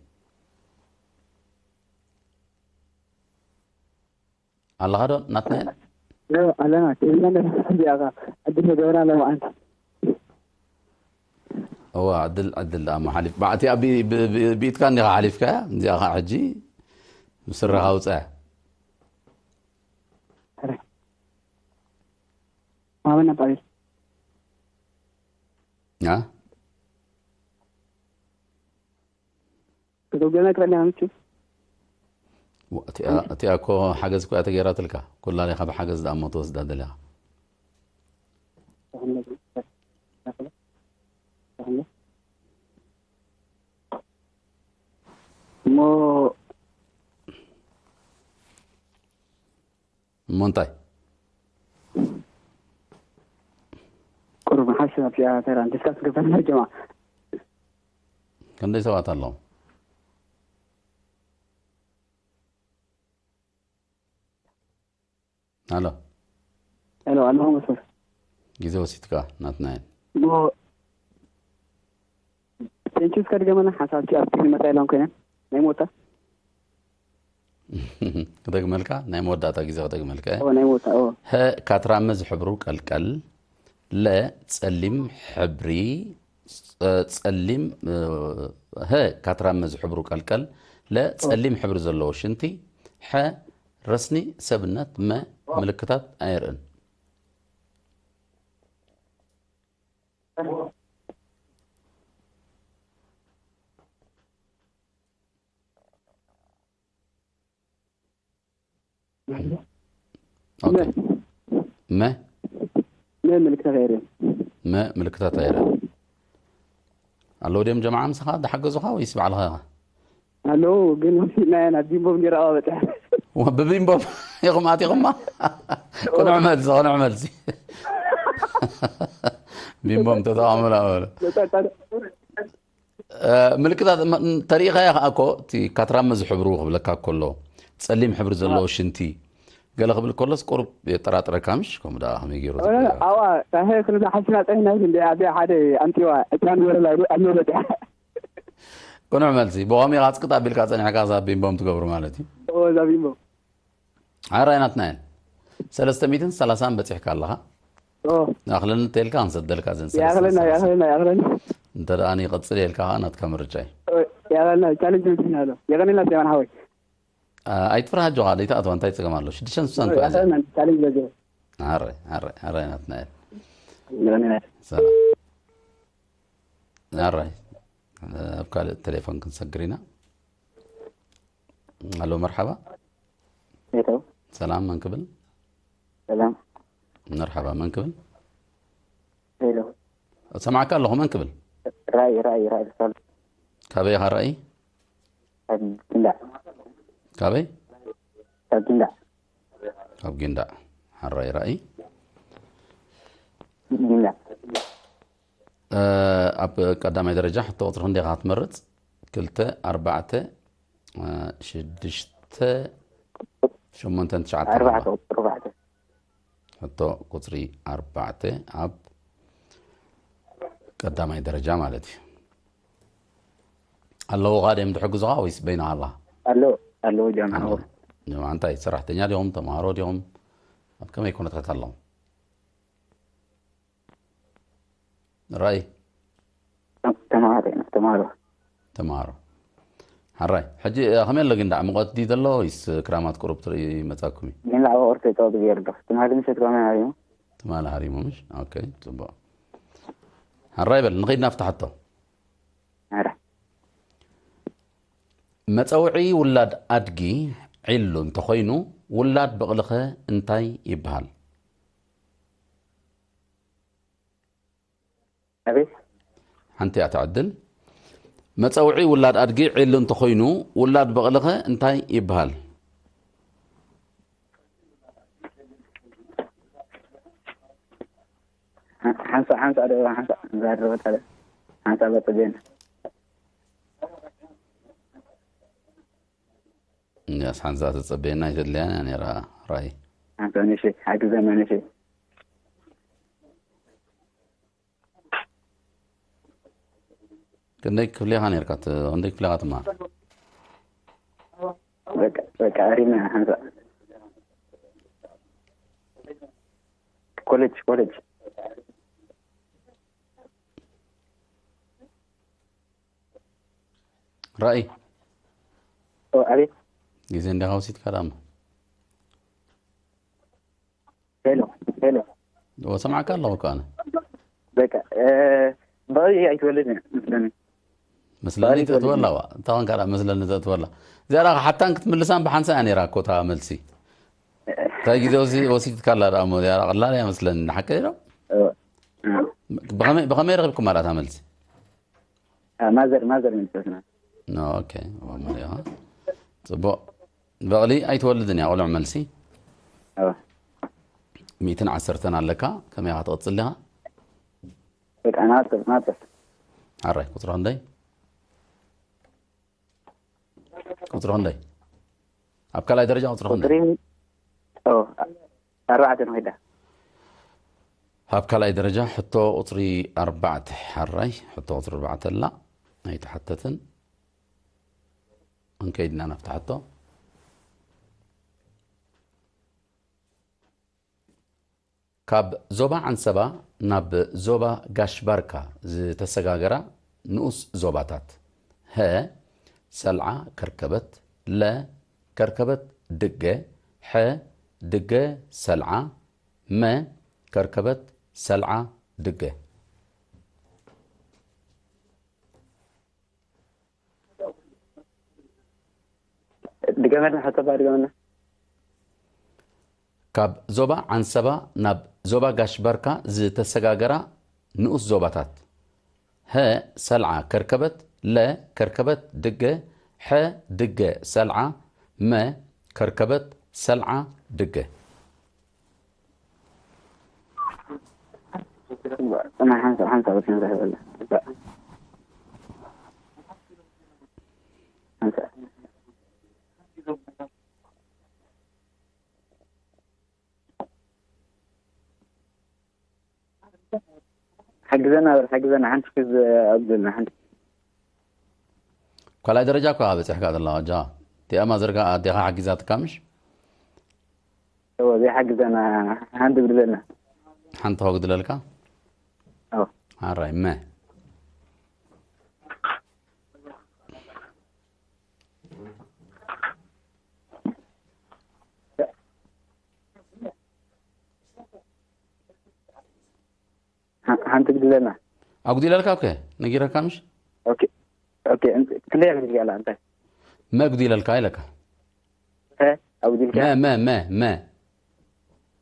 ኣለኻ ዶ ናትናኤል? ዮ፣ ኣለና። ክኢልና ነብስ እዚኣ ኸ ዕድል ተገብራ ኣለማ ኣንቲ። እዋ፣ ዕድል፣ ዕድል ደኣ እሞ ሓሊፍ-፣ ብኣቲኣ ቢ-፣ ብ-፣ ብ-፣ ብኢድካ እንዲኻ ሓሊፍካያ፣ እዚኣ ኸዓ ሕጂ ብስራኻ ኣውፅኣ። ኣረ። ማመና ጳቤል። አ? ከተውገና ክረና ምቹ። ዋ፣ እቲኣ፣ እቲኣ እኮ ሓገዝ እኮ እያ ተገይራትልካ። ኩላ ዲኻ ብሓገዝ ደኣ እሞ ትወስዳ ደሊኻ? እሞ እሞ እንታይ? ቁሩብ ንሓስብ ኣብዚኣ ተራ ዲስካስ ንገብር ጀማ። ክንደይ ሰባት ኣለዉ? ኣሎ። ኣሎ፣ ኣለኹ መስመር። ግዜ ወሲድካ ናትናኤል። እሞ ቴንኪው እስከ ድገመና ሓሳብቲ ኣብቲ መጻኢ ኢሎም ኮይነን ናይ ሞታ። ክደግመልካ፣ ናይ መወዳእታ ግዜ ክደግመልካ እየ። ኦ፣ ናይ ሞታ፣ ኦ። ሀ፣ ካትራመ ዝሕብሩ ቀልቀል። ለ፣ ጸሊም ሕብሪ ጸ-፣ ጸሊም፣ እ፣ ሀ፣ ካትራመ ዝሕብሩ ቀልቀል፣ ለ፣ ጸሊም ሕብሪ ዘለዎ ሽንቲ፣ ሐ፣ ረስኒ ሰብነት፣ መ፣ ምልክታት ኣየርእን። ኦኬ። መ፣ መ ምልክታት ኣይርእን። መ ምልክታት ኣይርእን። ኣለዉ ድዮም ጀማዓ ምሳኻ ዝሓገዙኻ ወይስ ባዕልኻ ኢኻ? ኣለዉ፣ ግን ወሲድናዮ ናብ ቢምቦም ገይረ ኣባበፅሐ። ወ-፣ ብቢምቦም ኢኹም ኣቲኹማ? ቅኑዕ መልሲ፣ ቅኑዕ መልሲ። ቢምቦም ተጠቐሙላ በሉ። እ፣ ምልክታት እማ-፣ ተሪኢኻዮ ከኣ እኮ፣ እቲ ካትራመ ዝሕብሩ ክብለካ ከሎ፣ ጸሊም ሕብሪ ዘለዎ ሽንቲ፣ ገለ ክብል ከሎስ ቁሩብ የጠራጥረካ፣ ምሽ? ከምኡ ደኣ ከመይ ገይሩ እ፣ ዝብሎ? ኣዋ፣ ታሄ ክንዛ ሓሲና ጸኒሕና ኢሉ እንደ ኣደ ሓደ ኣምጺዋ፣ ዕጣን ወረላ ኢሉ ኣብ መበዳ። ቅኑዕ መልሲ። ብኸመይ ኢኻ ጽቅጥ ኣቢልካ ጸኒሕካ እዛ ቢምቦም ትገብሩ ማለት እዩ? ኦ፣ እዛ ቢምቦም። ሓራይ ናትናኤል፣ ሰለስተ ሚእትን ሰላሳን በጺሕካ ኣለኻ። ኦ። ይኣኽለኒ እንተ ኢልካ ክንሰደልካ ዘን ሰለስተ ይኣኽለና፣ ሚእትን ሰላሳን። ይኣኽለና፣ ይኣኽለና። እንተ ደኣ ይቕጽል ኢልካ ኸኣ ናትካ ምርጫ እዩ። ኦ፣ ይኣኽለና፣ ቻሌንጅ በጺሕና ኣሎ። የቐንየልና ስቴፋን ሓወይ። ኣ-፣ ኣይትፍርሃ ኣጆኻ፣ ደይትኣትዋ፣ እንታይ ጸገም ኣሎ? ሽዱሽተን ስሳን ኦ፣ እኮ እያ እዚኣ። ይኣኽለና፣ ቻሌንጅ በጺሑ። ሓራይ፣ ሓራይ፣ ሓራይ ናትናኤል። የቐንየልና። ሰላም። ሓራይ፣ ኣብ ካልእ ቴሌፎን ክንሰግር ኢና። ኣሎ፣ መርሓባ። ሄሎ። ሰላም፣ መን ክብል? ሰላም። መርሓባ፣ መን ክብል? ሄሎ። እሰማዕካ ኣለኹ፣ መን ክብል? ራእይ፣ ራእይ፣ ራእይ፣ ሰላም። ካበይ ኢኻ ራእይ? ካብ ጊንዳዕ። ካበይ? ካብ ጊንዳዕ። ካብ ጊንዳዕ። ሓራይ ራእይ። ጊንዳዕ። እ፣ ኣብ ቀዳማይ ደረጃ ሕቶ ቁጽሪ ክንደይ ኢኻ ትመርጽ? ክልተ፣ ኣርባዕተ፣ እ፣ ሽዱሽተ፣ ሸሞንተን ትሽዓተን ኣርባዕተ ኣለዋ። ቁጽሪ ኣርባዕተ። ሕቶ ቁጽሪ ኣርባዕተ ኣብ ቀዳማይ ደረጃ ማለት እዩ። ኣለዉኻ ድዮም ዝሕግዙኻ ወይስ በይንኻ ኣለኻ? ኣለዉ፣ ኣለዉ ጀማዓ። ኣለዉ። ጀማዓ እንታይ ሰራሕተኛ ዲኹም? ተምሃሮ ዲኹም? ኣብ ከመይ ኩነታት ኣለኹም? ራእይ። ተምሃሮ ኢና፣ ተምሃሮ። ተምሃሮ። ሓራይ። ሕጂ፣ እ፣ ከመይ ኣሎ ግን ደኣ ሙቐት ድዩ ዘሎ ወይስ ክራማት ቁሩብ ትርኢ መጻኩም እዩ? ግን ላዕባ ቁርሲ ጸወት ገይሩ ዶ? ትማሊ ምሸት ከመይ ሃሪሙ? ትማሊ ሃሪሙ ምሽ? ኦኬ፣ ጽቡቕ። ሓራይ በል፣ ንኸይድ ናብቲ ሕቶ። ኣረ። መጸውዒ ውላድ ኣድጊ ዒሉ እንተኾይኑ፣ ውላድ በቕልኸ እንታይ ይበሃል? ኣቤት። ሓንቲ እያ ትዕድል። መጸውዒ ውላድ ኣድጊ ዒሉ እንተኾይኑ፣ ውላድ በቕልኸ እንታይ ይበሃል? ሓ-፣ ሓንሳእ፣ ሓንሳእ ዶ፣ ሓንሳእ ዛረበ ታዲያ። ሓንሳእ በጽቤን። እኛስ ሓንሳእ ተጸበየና ኣይተድልያን እያ ነይራ ራእይ። ሓንሳእ ንእሽተይ፣ ሓግዘና ንእሽተይ። ክንደይ ክፍሊ ኢኻ ነይርካ? ት-፣ ክንደይ ክፍሊ ኢኻ ትመሃር? በቃ፣ በቃ፣ ኣሪና ሓንሳእ። ኮሌጅ፣ ኮሌጅ። ራእይ። ኦ፣ ኣቤት። ግዜ እንዲኻ ወሲድካ ደኣ እሞ። ሄሎ፣ ሄሎ። ኦ፣ ሰማዕካ ኣለኹ እኮ ኣነ። በቃ፣ እ፣ ብቐይ ኣይትወልድን እያ መስለኒ። መስለኒ ብቐይ ተእትወላ፣ ኣይትወልድን። ዋ። እንታይ ኾንካ ደኣ መስለኒ ተእትወላ? እዚኣ ደኣ ሓታን ክትምልሳን ብሓንሳእ እያ ነይራ እኮ እታ መልሲ። እንታይ ግዜ ወሲ-፣ ወሲድካላ ደኣ እሞ፣ እዚኣ ደኣ ቀላል እያ መስለኒ። ንሓቂ ዶ? እ፣ እ። ብኸመይ፣ ብኸመይ ረኺብኩማ ደኣ እታ መልሲ? አ፣ ማዘር፣ ማዘር መልሰትና። ኦኬ፣ መሪኻ። ጽቡቕ። በቕሊ ኣይትወልድን እያ፣ ቅኑዕ መልሲ። ኣዎ። ሚእትን ዓሰርተን ኣለካ፣ ከመይ ኢኻ ትቕጽል ዲኻ? በቃ፣ ናጽር፣ ናጽር። ሓራይ፣ ቁጽሪ ክንደይ? ቁጽሪ ክንደይ? ኣብ ካልኣይ ደረጃ ቁጽሪ ክንደይ? ቁጽሪ፣ ኦ፣ ኣርባዕተ ንኺዳ። ኣብ ካልኣይ ደረጃ ሕቶ ቁጽሪ ኣርባዕተ፣ ሓራይ፣ ሕቶ ቁጽሪ ኣርባዕተ ኣላ፣ ኣይተሓተትን። እንከይድና ናብታ ሕቶ። ካብ ዞባ ዓንሰባ ናብ ዞባ ጋሽ ባርካ ዝተሰጋገራ ንኡስ ዞባታት። ሀ፣ ሰልዓ ከርከበት፣ ለ፣ ከርከበት ድገ፣ ሐ፣ ድገ ሰልዓ፣ መ፣ ከርከበት ሰልዓ ድገ። ድገመልና ሓተባ ድገመልና። ካብ ዞባ ዓንሰባ ናብ ዞባ ጋሽ ባርካ ዝተሰጋገራ ንኡስ ዞባታት። ሀ፣ ሰልዓ ከርከበት፣ ለ፣ ከርከበት ድገ፣ ሐ፣ ድገ ሰልዓ፣ መ፣ ከርከበት ሰልዓ ድገ። ጽናሕ ሓንሳብ ሓንሳብ በስመ ርሕበለ። ሓንሳብ ሓግዘና በል ሓግዘና ሓንቲ ክዝ ኣብዘልና ሓንቲ ካልኣይ ደረጃ እኳ በፂሕካ ዘለኻ ጃ። እቲኣ ማዘርካ ኣዴኻ ሓጊዛትካ ምሽ? እወ ዘይሓግዘና ሓንቲ ብድለና ሓንቲ ከጉድለልካ? ኣዎ። ሓራይ መ ሓንቲ ብድለና ኣጉዲለልካ እኮ ነጊረካ ምሽ? ኦኬ ኦኬ። ክንደይ ኣግዲልካ ኣላ እንታይ መ ኣጉዲለልካ ኢለካ። እ ኣጉዲልካ መ መ መ መ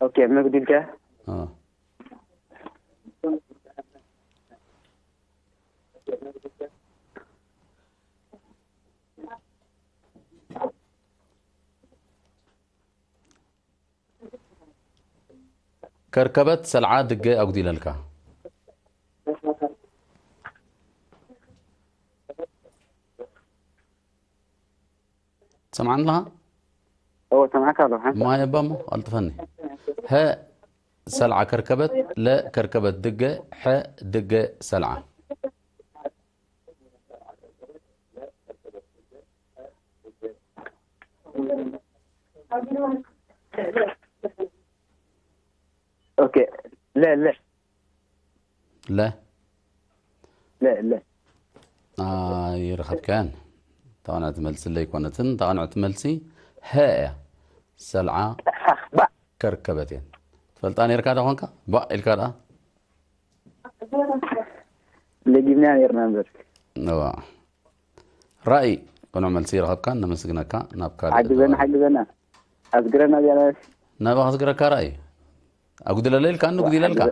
ኦኬ መ ኣጉዲልካ እ። ከርከበት ሰልዓ ድገ ኣጉዲለልካ። ትሰምዓኒ ኣለኻ? እወ ሰምዓካ ኣለኹ ሓንሳብ ማይ እባ እሞ ኣልጥፈኒ። ሀ ሰልዓ ከርከበት፣ ለ ከርከበት ድገ፣ ሐ ድገ ሰልዓ። ኦኬ ለ ለ ለ ለ ለ ኣይረኸብካያን። ተቐንዕቲ መልሲ ለይኮነትን ተቐንዕቲ መልሲ ሀ እያ። ሰልዓ ባእ ከርከበት እየን። ትፈልጣ ነርካ ዶ ኾንካ? ባእ ኢልካ ደኣ ለጊምና ነርና እምበር እዋ ራእይ ቅኑዕ መልሲ ይረኸብካ። ነመስግነካ። ናብ ካልእ ሓግዘና ደዋል። ሓግዘና ኣዝግረና ዚያና ናብኣ ክዝግረካ ራእይ ኣጉድለለ ኢልካ ንጉዲለልካ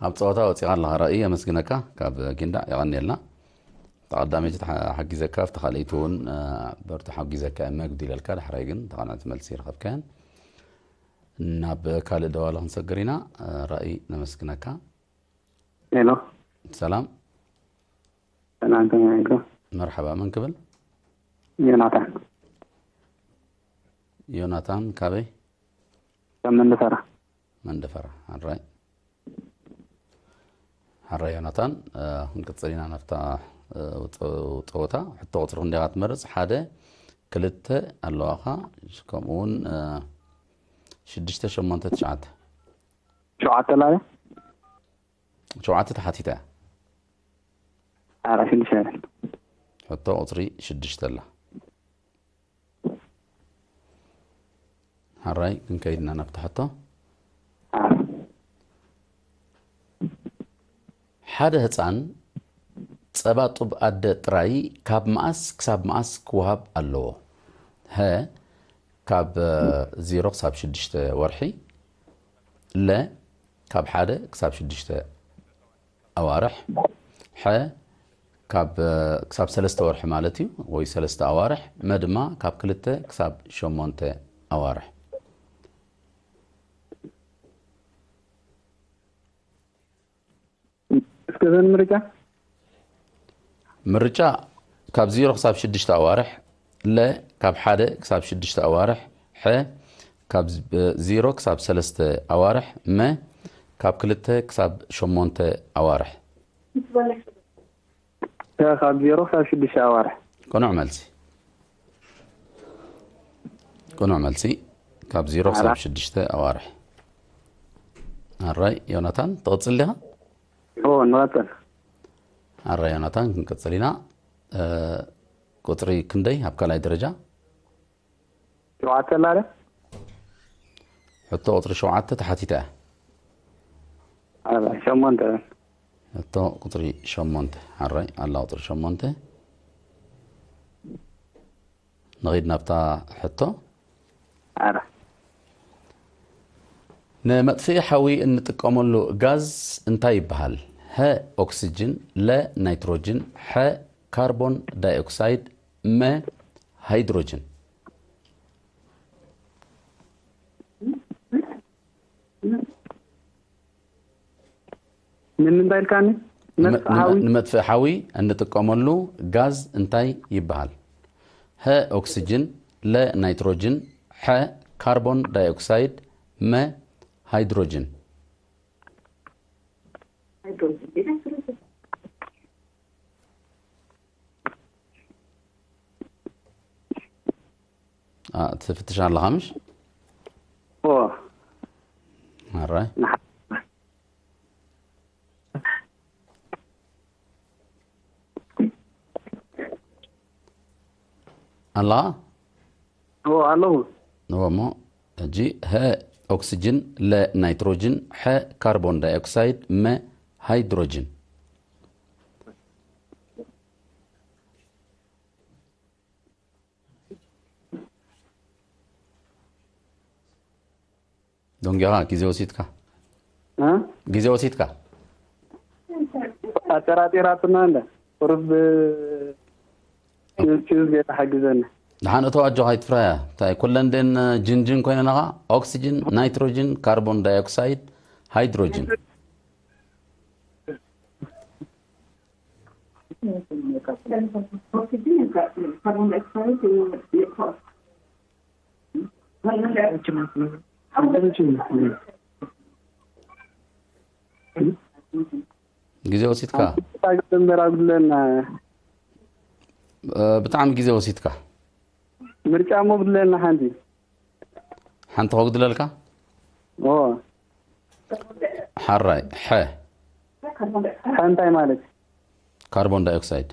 ኣብ ፀወታ ወፂኻ ኣለኻ። ራእይ የመስግነካ ካብ ጊንዳዕ የቐንየልና። ተቐዳመይቲ ሓጊዘካ ኣብቲ ካልኣይቲ እውን በርቱ ሓጊዘካ እመ ኣጉዲለልካ። ዳሕራይ ግን ተቐንዕቲ መልሲ ይረኸብካያን። ናብ ካልእ ደዋለ ክንሰግር ኢና። ራእይ ነመስግነካ። ሄሎ ሰላም ሰላም ከመይ መርሓባ መን ክብል? ዮናታን ዮናታን ካበይ? ካብ መንደፈራ መንደፈራ ሓራይ ሓራይ ዮናታን። ክንቅፅል ኢና ናብታ ፀወታ። ሕቶ ቁፅሪ ክንደይ ኢኻ ትመርፅ? ሓደ ክልተ ኣለዋኻ ከምኡ እውን ሽዱሽተ ሸሞንተ ትሽዓተ ሸውዓተ ላለ ሸውዓተ ተሓቲታ እያ። ኣራ ሽዱሽተ ሕቶ ቁፅሪ ሽዱሽተ ኣላ። ሓራይ ክንከይድና ናብቲ ሕቶ። ሓደ ህፃን ፀባ ጡብ ኣደ ጥራይ ካብ መኣስ ክሳብ መኣስ ክወሃብ ኣለዎ? ሀ ካብ ዜሮ ክሳብ ሽዱሽተ ወርሒ፣ ለ ካብ ሓደ ክሳብ ሽዱሽተ ኣዋርሕ፣ ሐ ካብ ክሳብ ሰለስተ ወርሒ ማለት እዩ ወይ ሰለስተ ኣዋርሕ፣ መ ድማ ካብ ክልተ ክሳብ ሸሞንተ ኣዋርሕ። እስከ ዘን ምርጫ ምርጫ ካብ ዜሮ ክሳብ ሽዱሽተ ኣዋርሕ፣ ለ ካብ ሓደ ክሳብ ሽዱሽተ ኣዋርሕ፣ ሐ ካብ ዜሮ ክሳብ ሰለስተ ኣዋርሕ፣ መ ካብ ክልተ ክሳብ ሸሞንተ ኣዋርሕ። ካብ ዜሮ ክሳብ ሽዱሽተ ኣዋርሕ። ቅኑዕ መልሲ። ቅኑዕ መልሲ ካብ ዜሮ ክሳብ ሽዱሽተ ኣዋርሕ። ኣራይ ዮናታን፣ ትቕጽል ዲኻ? ኦ ንቐጽል። ኣራይ ዮናታን፣ ክንቅጽል ኢና። እ፣ ቁጽሪ ክንደይ ኣብ ካልኣይ ደረጃ? ሸውዓተ ኣላ ዶ? ሕቶ ቁጽሪ ሸውዓተ ተሓቲታ እያ። ኣራይ ሸሞንተ። ሕቶ ቁጽሪ ሸሞንተ። ኣራይ ኣላ ቁጽሪ ሸሞንተ። ንኺድ ናብታ ሕቶ። ኣረ ንመጥፍኢ ሓዊ እንጥቀመሉ ጋዝ እንታይ ይበሃል? ሀ ኦክስጅን፣ ለ ናይትሮጅን፣ ሐ ካርቦን ዳይኦክሳይድ፣ መ ሃይድሮጅን። ንምንታይ ኢልካኒ? መጥፍኢ ሓዊ? ንመጥፍኢ ሓዊ እንጥቀመሉ ጋዝ እንታይ ይበሃል? ሀ ኦክስጅን፣ ለ ናይትሮጅን፣ ሐ ካርቦን ዳይኦክሳይድ፣ መ ሃይድሮጅን። ኣ፣ ትፍትሽ ኣለኻ ምሽ? ኦ ኣራይ። ንሓ- ኣለኻ? ኦ ኣለኹ። እወ እሞ፣ ሕጂ ሀ ኦክስጅን፣ ለ ናይትሮጅን፣ ሐ ካርቦን ዳይኦክሳይድ፣ መ ሃይድሮጅን። ዶንጊኻ ግዜ ወሲድካ እ? ግዜ ወሲድካ ኣጠራጢራትና እንደ ቁሩብ ችዝ ጌታ ሓግዘና። ደሓን እቶ ኣጆኻ ኣይትፍራያ። እንታይ ኩለን ደን ጅንጅን ኮይነናኻ? ኦክሲጅን፣ ናይትሮጅን፣ ካርቦን ዳይኦክሳይድ፣ ሃይድሮጅን። ግዜ ወሲድካ። እምበር ኣጉድለና። እ፣ ብጣዕሚ ግዜ ወሲድካ። ምርጫ እሞ ጉድለና ሓንቲ። ሓንቲ ከጉድለልካ? ኦ ሓራይ፣ ሐ። ሓ እንታይ ማለት? ካርቦን ዳይኦክሳይድ።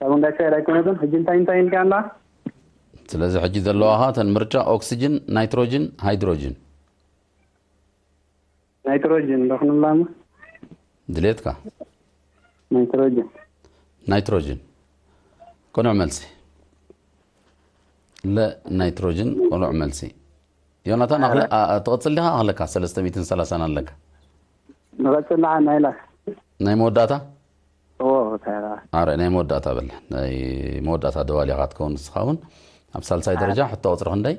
ካርቦን ዳይኦክሳይድ ኣይኮነትን። ሕጂ እንታይ እንታይ ኢልካ ኣላ? ስለዚ ሕጂ ዘለዋኻ እተን ምርጫ ኦክሲጅን፣ ናይትሮጅን፣ ሃይድሮጅን። ናይትሮጅን ዶ ክንብላ እሞ? ድሌትካ። ናይትሮጅን። ናይትሮጅን ቅኑዕ መልሲ። ለ ናይትሮጅን ቅኑዕ መልሲ። ዮናታን፣ ኣኽለ-፣ ኣ-፣ ኣ-፣ ትቕጽል ዲኻ? ኣኽለካ ሰለስተ ሚእትን ሰላሳን ኣለካ። ንቐጽል ንዓ ናይላ። ናይ መወዳእታ? ኦ፣ ታራ። ኣረ፣ ናይ መወዳእታ በል። ናይ መወዳእታ ደዋሊኻ ትከውን ንስኻ እውን። ኣብ ሳልሳይ ኣረ። ደረጃ ሕቶ ቁጽሪ ክንደይ?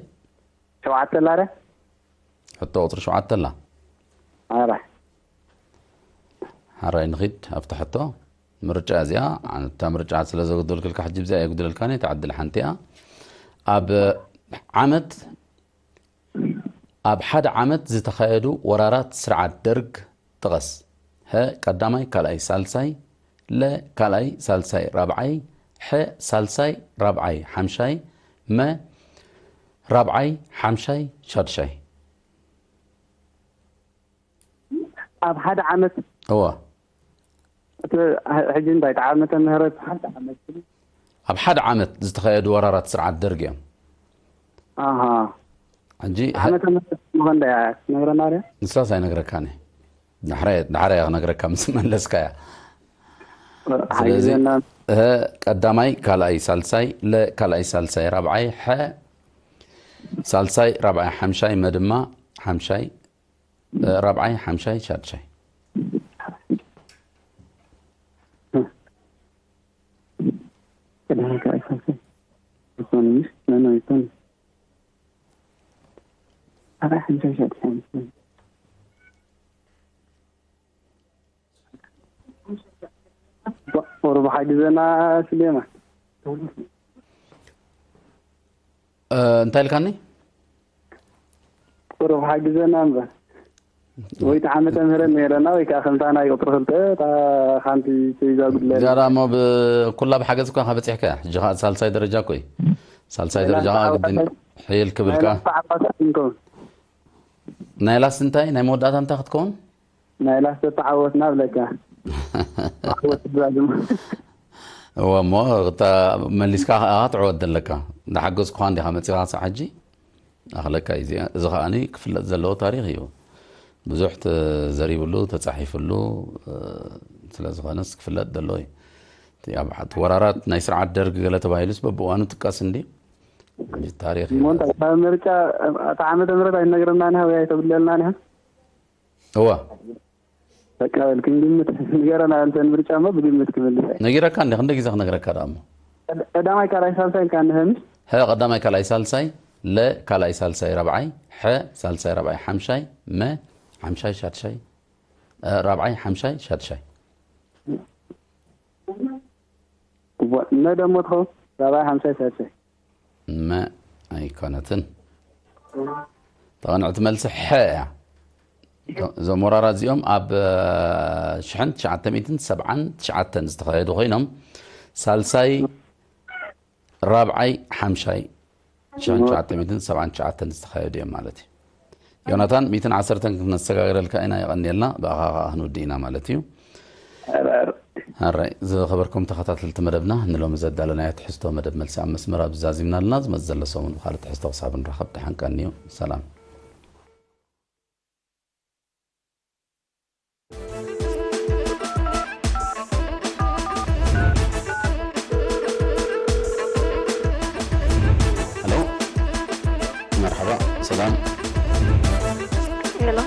ሸውዓተ ኣላ ረ? ሕቶ ቁጽሪ ሸውዓተ ኣላ። ኣረ። ሓራይ ንኺድ ኣብታ ሕቶ። ምርጫ እዚኣ፣ እታ ምርጫ ስለ ዘጉደልክልካ ሕጂ ብዚኣ የጉድለልካን፣ እታ ዕድል ሓንቲ እያ። ኣብ ዓመት፣ ኣብ ሓደ ዓመት ዝተኻየዱ ወራራት ስርዓት ደርግ ጥቐስ። ሀ ቀዳማይ፣ ካልኣይ፣ ሳልሳይ፣ ለ ካልኣይ፣ ሳልሳይ፣ ራብዓይ፣ ሐ ሳልሳይ፣ ራብዓይ፣ ሓምሻይ፣ መ ራብዓይ፣ ሓምሻይ፣ ሻድሻይ። ኣብ ሓደ ዓመት እወ። እቲ ሕ-፣ ሕጂ እንታይ እቲ ዓመተ ምህረት? ኣብ ሓደ ዓመት ዝተኻየዱ ወራራት ስርዓት ደርግ እዮም። ኣሃ። ሕጂ ዓመተ ምህረት ምኾን ዳ ትነግረና ዶ? ንሳስ ኣይነግረካን እየ። ዳሕራይ፣ ዳሕራይ እያ ክነግረካ ምስ መለስካያ። ስለዚ ሓግዘና። ሀ ቀዳማይ፣ ካልኣይ፣ ሳልሳይ፣ ለ ካልኣይ፣ ሳልሳይ፣ ራብዓይ፣ ሐ ሳልሳይ፣ ራብዓይ፣ ሓምሻይ፣ መ ድማ ሓምሻይ፣ እ፣ ራብዓይ፣ ሓምሻይ፣ ሻድሻይ። ቀዳማይ፣ ካልኣይ፣ ሳልሳይ። ዝኾነ ምስ መን ኣይኮን። ኣራይ ሓምሻይ፣ ሻድሻይ። ቁሩብ ሓግዘና ስሌማ። እ፣ እንታይ ኢልካኒ? ቁሩብ ሓግዘና እምበር። ወይ እቲ ዓመተ ምህረት ነይረና ወይ ከዓ ከምታ ናይ ቁፅሪ ክልተ እታ ሓንቲ ተይዛ ጉድለና። ዝያዳ እሞ ብኩላ ብሓገዝ እኳ ኢኻ በፂሕካ። ሕጂ ኸዓ ሳልሳይ ደረጃ እኮ እዩ። ሳልሳይ ደረጃ ኸዓ ግድን ሕይል ክብልካ። ናይ ላስታ ዓባስ እንከውን። ናይ ላስት እንታይ ናይ መወዳእታ እንታይ ክትከውን? ናይ ላስት ተዓወትና ብለካ። ተዓወት ትብላ ድማ። እወ እሞ እታ መሊስካ ከኣ ትዕወት ዘለካ። እንዳሓገዝኩኻ እንዲኻ መጺኻ ክሳብ ሕጂ ኣኽለካ እዩ። እዚ ከኣ ክፍለጥ ዘለዎ ታሪኽ እዩ። ብዙሕ ተዘሪብሉ ተጻሒፍሉ ስለዝኾነስ ክፍለጥ ዘለዎ እዩ። እቲ ኣብ ሓ- ወራራት ናይ ስርዓት ደርግ ገለ ተባሂሉስ በብእዋኑ ጥቀስ እንዲ ታሪኽ እዩ። እሞ እንታይ ካብ ምርጫ እቲ ዓመተ ምህረት ኣይነግረና ንህወያ ኣይተብለልና ንህ እዋ በቃ በል ክንግምት ንገረና። እንተን ምርጫ እሞ ብግምት ክምልስ ነጊረካ እንዲ ክንደ ግዜ ክነግረካ ደኣ እሞ ቀዳማይ ካልኣይ ሳልሳይ ኢልካ ንህምስ ሀ ቀዳማይ ካልኣይ ሳልሳይ፣ ለ ካልኣይ ሳልሳይ ራብዓይ፣ ሐ ሳልሳይ ራብዓይ ሓምሻይ፣ መ ሓምሻይ ሻድሻይ፣ እ፣ ራብዓይ ሓምሻይ ሻድሻይ። እዋ፣ መ ደሞ ትኸውን ራብዓይ ሓምሻይ ሳልሳይ መ ኣይኮነትን። ተቐንዕቲ መልሲ ሐ እያ። እዞም ወራራት እዚኦም ኣብ ሽሕን ትሽዓተ ሚእትን ሰብዓን ትሽዓተን ዝተኻየዱ ኮይኖም ሳልሳይ ራብዓይ ሓምሻይ ሽሕን ትሽዓተ ሚእትን ሰብዓን ትሽዓተን ዝተኻየዱ እዮም ማለት እዩ። ዮናታን ሚእትን ዓሰርተን ክነሰጋግረልካ ኢና። የቐንየልና። ብኣኻ ከዓ ክንውድእ ኢና ማለት እዩ። ኣራይ ዝኸበርኩም ተኸታተልቲ መደብና ንሎሚ ዘዳለናዮ ትሕዝቶ መደብ መልሲ ኣብ መስመር ኣብዚ ዛዚምና ኣለና። ዝመጽእ ዘሎ ሰሙን ብኻልእ ትሕዝቶ ክሳብ ንራኸብ ደሓን ቀንዩ። ሰላም። ሄሎ መርሓባ ሰላም። ሄሎ